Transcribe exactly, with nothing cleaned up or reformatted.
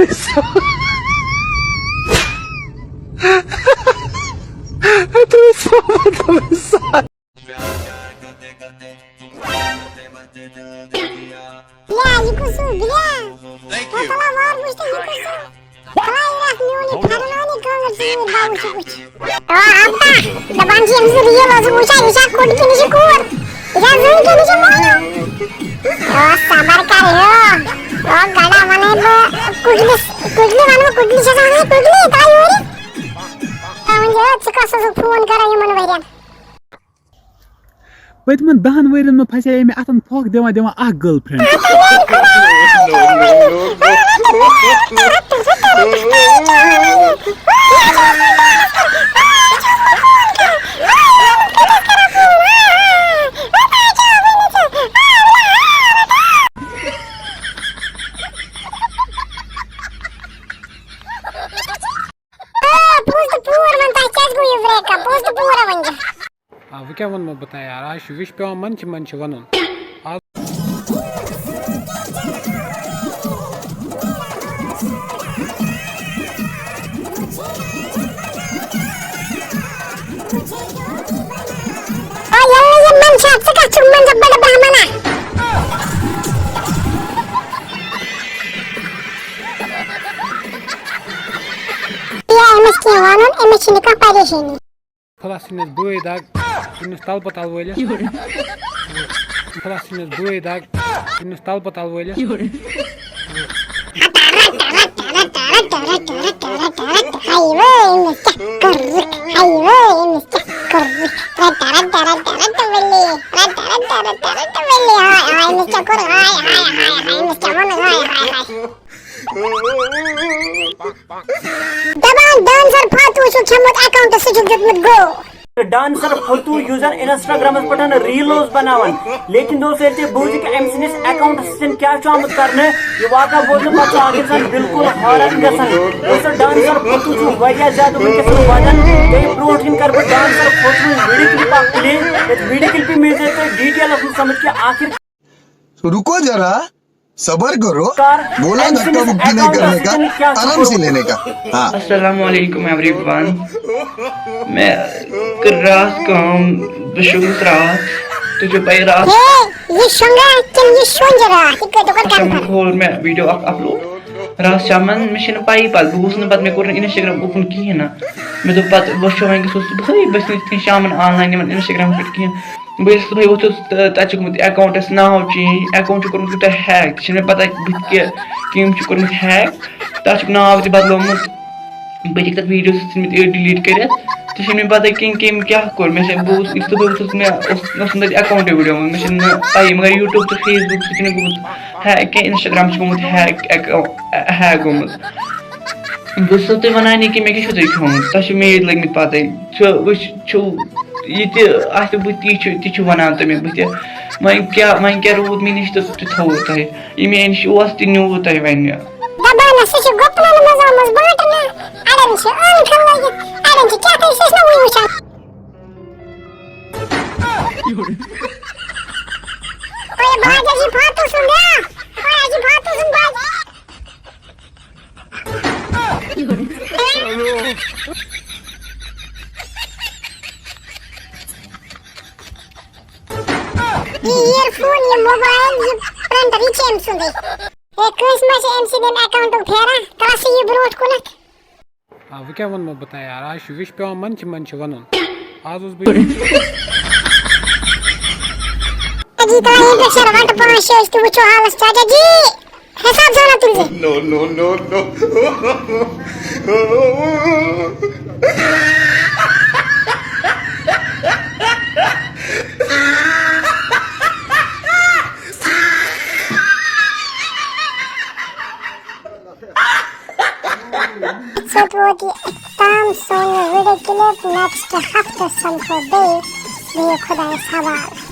It was so much of a sigh. بِلیا، یہِ کُس ہیوٗ؟ بِلیا، Thank you. تَلہ وار وٕچھ تہٕ یہِ کُس ہیوٗ؟ خۄداے رَکھ میون یہِ پھٮ۪رن وَنہِ کانٛگٕر ژوٗر بہٕ وٕچھِ وٕچھ۔ او اَبا، دَپان چھِ أمۍ سٕنٛز ریٖل ٲسٕس وٕچھان، یہِ چھا کُٹھ کِنہٕ یہِ چھِ کوٗر؟ یہِ چھا زٔنۍ کِنہٕ یہِ چھِ مۄہنیو؟ او صبر کر ہیو، او گڑا وَنے بہٕ کُٹلِس، کُٹلہِ وَنہٕ بہٕ، کُٹلہِ چھَس وَنان کُٹلہِ، ترٛاو یورٕ۔ ترٛاوُن یہِ، ژٕ کَس اوسُکھ فون کران یِمَن ؤرٮ۪ن؟ پٔتمٮ۪ن دَہَن ؤرٮ۪ن منٛز پھسے مےٚ اَتھَن پھۄکھ دِوان دِوان اَکھ گٔرل فرٛٮ۪نٛڈ۔ آ، پوٚز تہٕ پوٗر وَن، تۄہہِ کیٛازِ گوٚو یہِ break up؟ پوٚز تہٕ پوٗر وَن۔ آ، وۄنۍ کیٛاہ وَنہٕ بہٕ تۄہہِ یار، آز چھُ وِش پٮ۪وان منٛزٕ چھِ منٛزٕ چھِ وَنُن۔ آز آ، ییٚلہِ نہٕ یِم منٛزٕ چھِ، ژٕ کَتھ چھُکھ منٛزٕ بَڑٕ بہمَنا؟ یا أمِس کینٛہہ وَنُن، أمِس چھِنہٕ کانٛہہ پریشٲنی۔ پھلس ژھٕنِس بٲے دگ، ژھٕنِس تلہٕ پتہٕ تلہٕ وٲلِس۔ پھلس ژھٕنِس بٲے دگ، ژھٕنِس تلہٕ پتہٕ تلہٕ وٲلِس۔ ہاے وٲے، أمِس کیٛاہ کوٚرُکھ؟ ہاے وٲے، أمِس کیٛاہ کوٚرُکھ؟ رٹا رٹا رٹا رٹا ؤلے، رٹا رٹا رٹا رٹا ؤلے، ہاے ہاے، أمِس کیٛاہ کوٚر؟ ہاے ہاے ہاے ہاے، أمِس کیٛاہ ووٚن؟ ہاے ہاے ہاے۔ دپان ڈانسر فاتو چھُ کھیوٚمُت اکاؤنٹ، سُہ چھُکھ دیُتمُت گو۔ ڈانسر فاتو یُس زن انسٹاگرامس پٮ۪ٹھ ریلز بناوان، لیکن دوستو، ییٚلہِ تُہۍ بوٗزِو کہِ أمۍ سٕنٛدِس اکاؤنٹس سۭتۍ کیٛاہ چھُ آمُت کرنہٕ، یہِ واقعہ بوزنہٕ پتہٕ چھُ اکھ انسان بالکل حٲران گژھان۔ دوستو، ڈانسر فاتو چھُ واریاہ زیادٕ وٕنکیٚس واتان، تہٕ برونٛٹھ کِنۍ کرٕ بہٕ ڈانسر فاتو ہٕنٛز ویڈیو کلپ اکھ پلے، یتھ ویڈیو کلپہِ منٛز یی تۄہہِ ڈیٹیلس منٛز سمجھ کہِ آخر رکو ذرا، صبر کرو۔ کار بولا أمۍ دھکا سٕنٛدِس مکی نہیں اکاؤنٹس کرنے کا، سۭتۍ کیٛاہ چھُ آرام سے کوٚرمُت؟ لینے کا۔ ہاں۔ السلام علیکم ایوری ون۔ مےٚ کٔر راتھ کٲم، بہٕ شوٚنٛگُس راتھ۔ تُہۍ چھِو پَیی راتھ۔ ہے، یہِ شۄنٛگا کِنہٕ یہِ شۄنٛگہِ راتھ؟ یہِ کٔرۍ تو گۄڈٕ اچھا، confirm۔ وۄنۍ کھول مےٚ ویڈیو اکھ اپلوڈ۔ راتھ شامن، مےٚ چھِنہٕ پَیی پَتہٕ، بہٕ گوٚژھ نہٕ پَتہٕ، مےٚ کوٚر نہٕ انسٹاگرام اوپن کِہیٖنۍ نہٕ۔ مےٚ دوٚپ پَتہٕ، وۄنۍ چھُ وۄنۍ گژھُن صُبحٲے، بہٕ چھَس نہٕ یِتھ کٔنۍ شامن آنلاین یِوان انسٹاگرام پٮ۪ٹھ کِہیٖنۍ۔ بہٕ ییٚلہِ صُبحٲے ووٚتھُس تہٕ تَتہِ چھُ گوٚمُت اکاؤنٹَس ناو چینج، اکاؤنٹ چھُ کوٚرمُت یوٗتاہ ہیک، تہِ چھِنہٕ مےٚ پَتہ بہٕ تہِ کہِ کٔمۍ چھُ کوٚرمُت ہیک۔ تَتھ چھُکھ ناو تہِ بدلومُت۔ بہٕ ہیٚکہِ تَتھ ویٖڈیو سۭتۍ ژھٕنمٕتۍ أڑۍ ڈِلیٖٹ کٔرِتھ۔ تہٕ چھُنہٕ مےٚ پَتہ کِنہٕ کٔمۍ کیٛاہ کوٚر۔ مےٚ چھِ، بہٕ اوسُس، یُتھُے بہٕ ووٚتھُس، مےٚ اوس، مےٚ اوس نہٕ تَتہِ اکاؤنٹٕے ویٖڈیو منٛز۔ مےٚ چھِنہٕ پَیی، مگر یوٗٹیوٗب تہٕ فیس بُک سۭتۍ چھُنہٕ گوٚمُت ہیک کینٛہہ، انسٹاگرام چھُ گوٚمُت ہیک، اکاؤ-، ہیک گوٚمُت۔ بہٕ چھُسو تۄہہِ وَنان یہِ کہِ مےٚ کیٛاہ چھُو تۄہہِ کھیوٚمُت؟ تۄہہِ چھُ مےٚ ییٚتہِ لٔگمٕتۍ پَتَے۔ چھُ، وٕچھ، چھُو، یہِ تہِ آسہِ بہٕ تی چھُ، تہِ چھُ وَنان تُہۍ مےٚ بٕتھِ۔ وۄنۍ کیٛاہ، وۄنۍ کیٛاہ روٗد مےٚ نِش تہٕ تہِ تھوٚوُ تۄہہِ؟ یہِ مےٚ نِش اوس تہِ نیوٗوُ تۄہہِ وۄنۍ۔ دَپان ہسا چھِ گُپنَن منٛز آمٕژ بانٛٹنہٕ، اَڑٮ۪ن چھِ ٲنٛکھَن لٲگِتھ، اَڑٮ۪ن چھِ کیٛاہ تام، چھِ أسۍ نہٕ وٕنہِ وٕچھان۔ اوے باجا جی فاتو سُنٛد، یا، اوے جی فاتو سُنٛد باجا۔ یہِ earphone، یہِ موبایل، یہِ printer، یہِ چھُ أمۍ سُنٛدٕے۔ ہے، کٲنٛسہِ ما چھِ أمۍ سٕنٛدِ اَمہِ اکاؤنٹُک پھیران؟ تَلہ سا یہِ برونٛٹھ کُنَتھ۔ آ، وۄنۍ کیٛاہ وَنہٕ بہٕ تۄہہِ یار، آز چھُ وِش پٮ۪وان منٛزٕ چھِ منٛزٕ چھِ وَنُن۔ آز اوسُس بہٕ چاچی، ترٛاو ییٚتہِ پٮ۪ٹھ شیٚے وَٹہٕ پانٛژھ شیٚے، أسۍ تہِ وٕچھو حالَس۔ چاچا جی، حِساب زانان تُلزِ۔ No, no, no, no. سۭتۍ ووت یہِ تام سون ویٖڈیو کلپ۔ نیکسٹ ہفتہٕ سمکھو بیٚیہِ۔ بِہِو خۄدایَس حوالہٕ۔